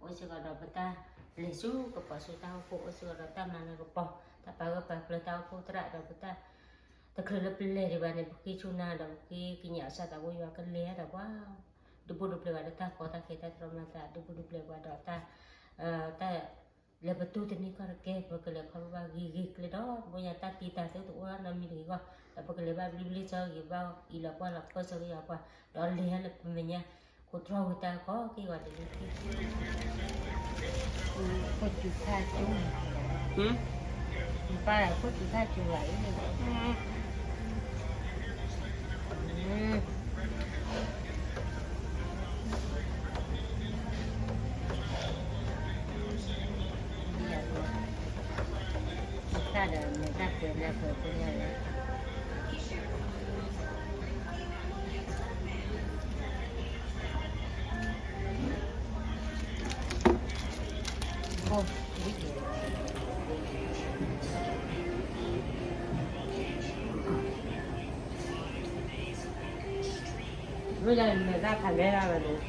အိၣ်စ့ၢ်ကီးဒီးပတၢ်လဲၤဆူကပီၤဆူတၢ်အိၣ်ဖှိၣ်, အိၣ်စ့ၢ်ကီးဒီးတၢ်မၤနၢၤကပီၤ, တၢ်ပာ်ဂၢၢ်ပာ်ကျၢၤတၢ်အိၣ်ဖှိၣ်သရၣ်ဒီးပတၢ်, တချုးလၢပလဲၤဒံးဘၣ်န့ၣ် ပဃ့ဆူနၤဒီးပဃ့ကညးအီၤ ကစၢ်သးဘိယွၤကလဲၤဒီးပှၤ ဒုးဘူးဒုးပျဲၤဘၣ်ဒီးတၢ်ကီတၢ်ခဲတၢ်တြီမၤသး, ဒုးဘူးဒုးပျဲၤဘၣ်ဒီးတၢ်, တၢ် လဲၤပတုၢ်တနံၤကီၢ်တကဲ, ပကလဲၤခီဖျိဘၣ်ဂ့ၤဂ့ၤကျဲဒီး ဘိညါတၢ်တံာ်တာ်သုတအိၣ်နီတမံၤတဂ့ၤအဂီၢ်, ဒီးပကလဲၤဘၣ်ဘျ့ဘျ့ဆၢဂ့ၤဘၣ်အံၤလီၤကွၢ်လီၤပၢၢ်ဆၢဂ့ၤအီၤပှၤ, ဒီးလဲၤဟဲလၢပမဲာ်ညါ, ခိးတြီဝံၤတၢ်ကီက့ၤဂီၤတဂ့ၤ. ခိၣ်စူၤခါစူၤ, ပၢ်ခိၣ်စူၤခါစူၤဘၣ်အံၤ, ဝဲဒၣ်မ့ၢ်တၢ်ခါလဲၣ်ဒၣ်ဝဲန့ၣ်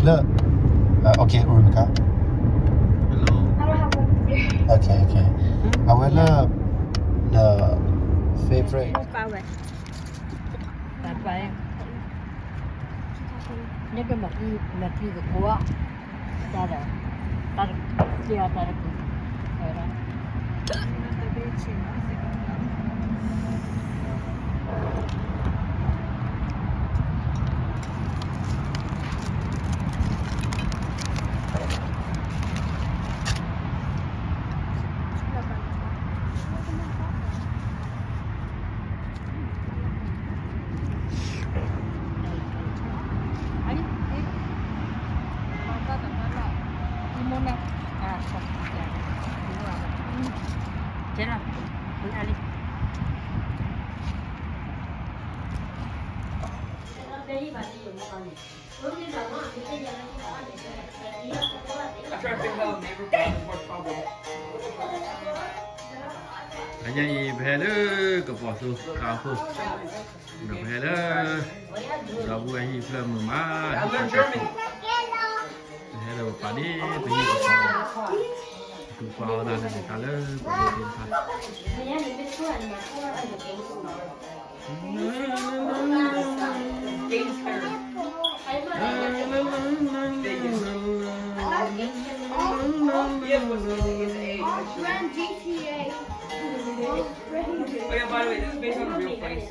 လၢ, okay, Rebecca. Hello. Okay, okay. အဝဲလၢ the favorite. ပာ်ဝဲ, ပာ်ဝဲ, န့ၣ်ပမၤ, မၤသံသကိး, တၢ်ဒီး, တၢ်တက့ၢ်အီၤတၢ်တပူၤ, ဝဲဒၣ် အညါအံၤ ပဟဲလၢကပီၤစိတၢ်အိၣ်ဖှိၣ်, ဒီးပဟဲလၢ ဒီပုၢ်ဝဲၢ်ဟံၣ်ဖျၢၣ်မုာ်မး, ပဟဲလၢပပာ်ဒ့ၣ်ပဟံၣ်ပပီၤ, ပသူပှၤအီၣ်တၢ်လၢနတၢ်လၢပှၤသ့ၣ်တဖၣ် Off-brand G T A. Off-brand. Oh yeah, by the way, this is based on a real place.